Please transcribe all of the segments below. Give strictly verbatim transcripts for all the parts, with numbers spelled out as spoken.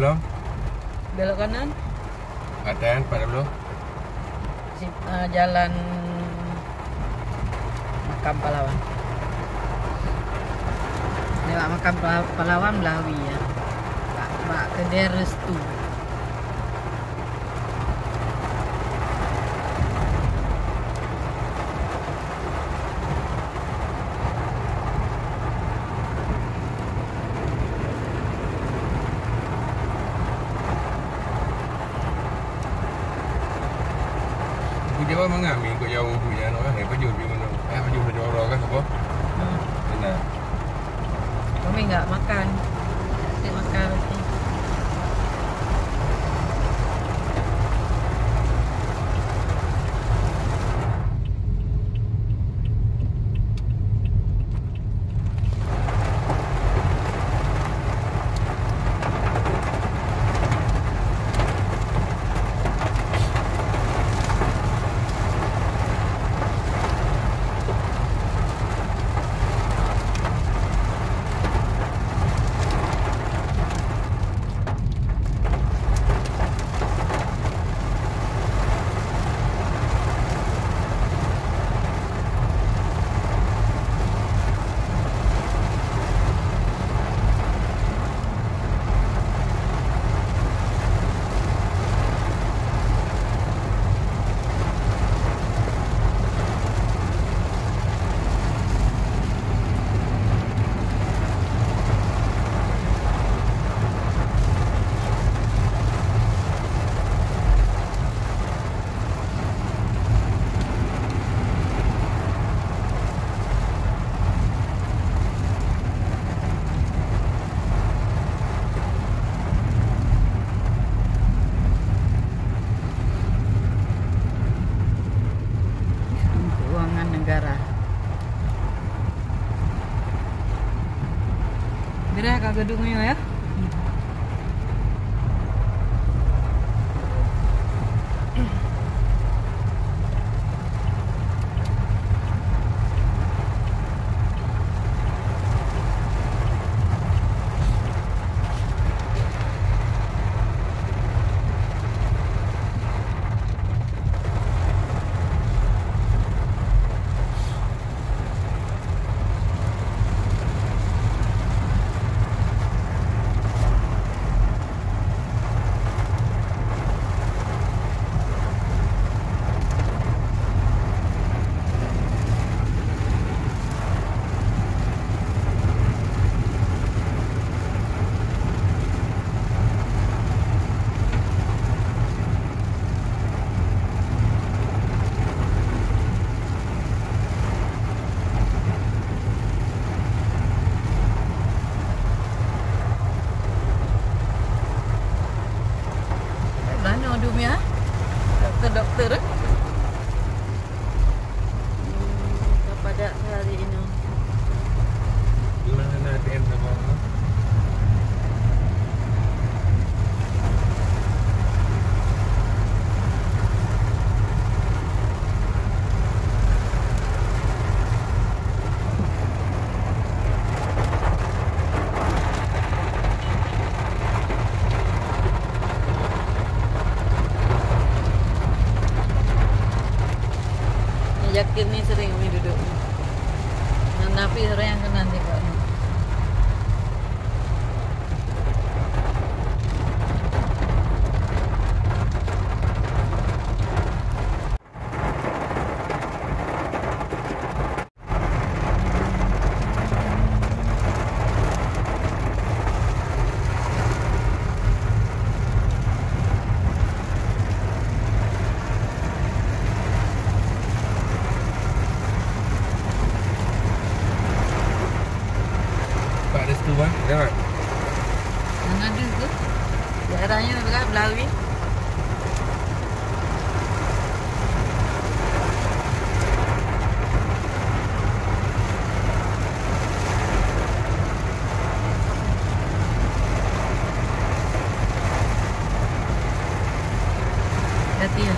Belok kanan. Atan, empat puluh. Si, ah, jalan Makam Pahlawan. Lewat Makam Pah-, Pahlawan, Belawi, ya. Bak, bak kedai Restu. Aku jawab mangat mi ikut jauh tu ya, no, eh, pajoh bi mano. Eh, pajoh, pajoh orang kan, apa? Hmm. Benar. Kami enggak makan. Nanti makan roti. Keuangan negara. Gerak ka gedung nyoe ya. Lano dum ya. Doktor-doktor. Hmm, kepada hari ini. Gimana nanti sama? Yakin ni sering kami duduk. Nang Nafi sering yang kenal juga ni. Pak Restu, bang. Ada, bang? Yang ada ke? Daerahnya dekat Belawi. Hati-hati ya.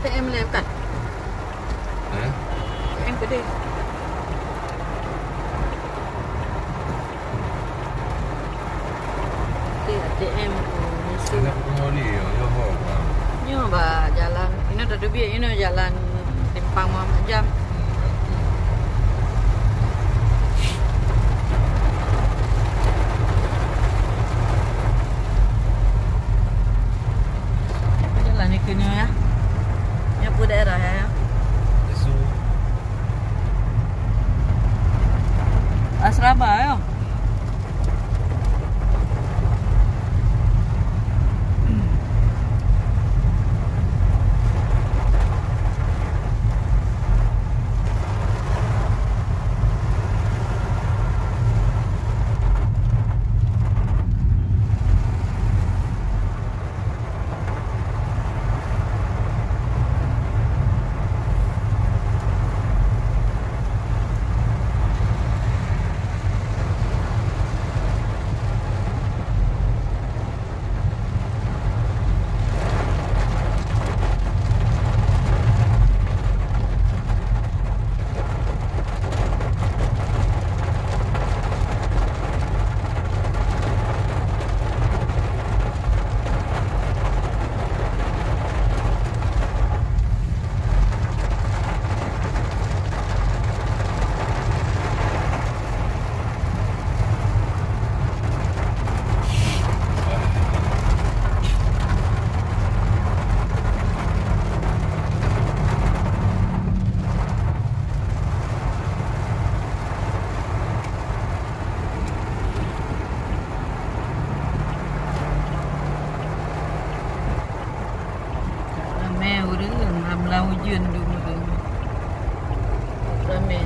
A T M le bukan? Eh? A T M keudeh. Di A T M tu misi. Kena pengelola ya, ya, ho, bang. Nyoe bak jalan, inoe tateubiet, inoe jalan simpang Muhammad Jam. Jalan ni kena ya. Yang pun daerah ya. Asrama ya. Ramé ureueng, lam-lam ujeuen dum ureueng. Ramé.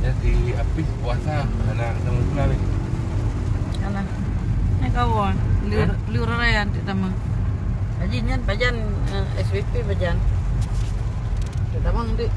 Jadi, habis puasa, anak ketemu pula ni. Alah. Nak kawan. Lu, Hah? Lu raya tu sama. Haji nyan pajan, eh, S P P pajan. Tu sama ngedik.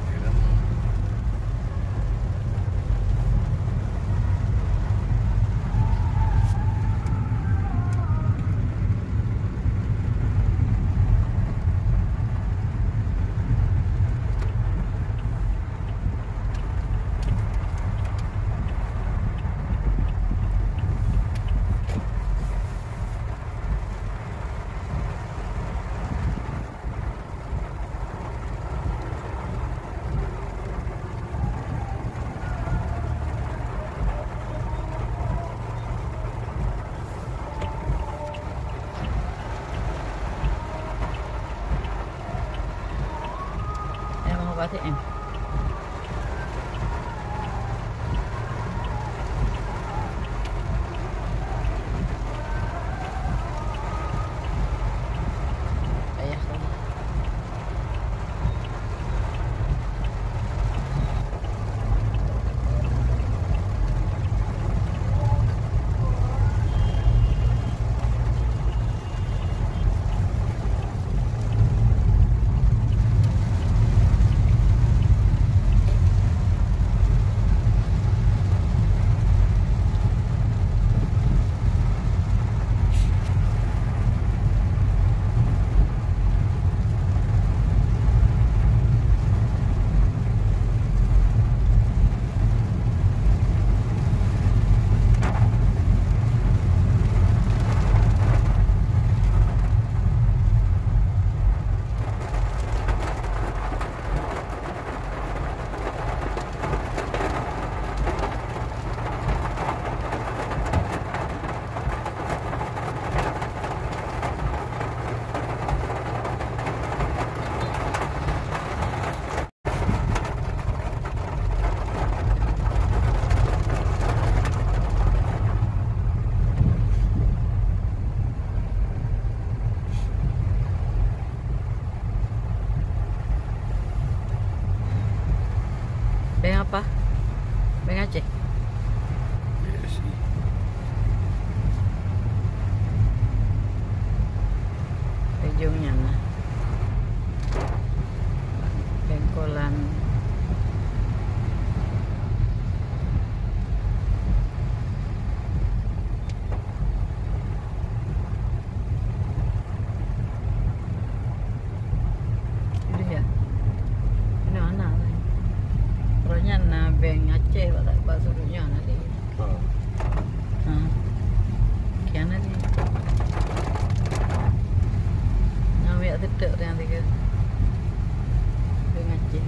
A T M. Payah kali. Bank apa? Bank Aceh? B S I. Ujong nyan na. Bengkolan. Itu ya. Ini mana lah. Kalau nyan na bank Aceh bak, bak sudut nyan na deh. Ha. Ha. Kian na deh. Nyan biak tetek yang tiga. Bank Aceh.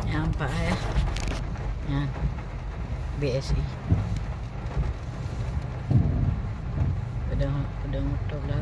Nampak ya. Nyan, B S I. Padang, padang motor lah.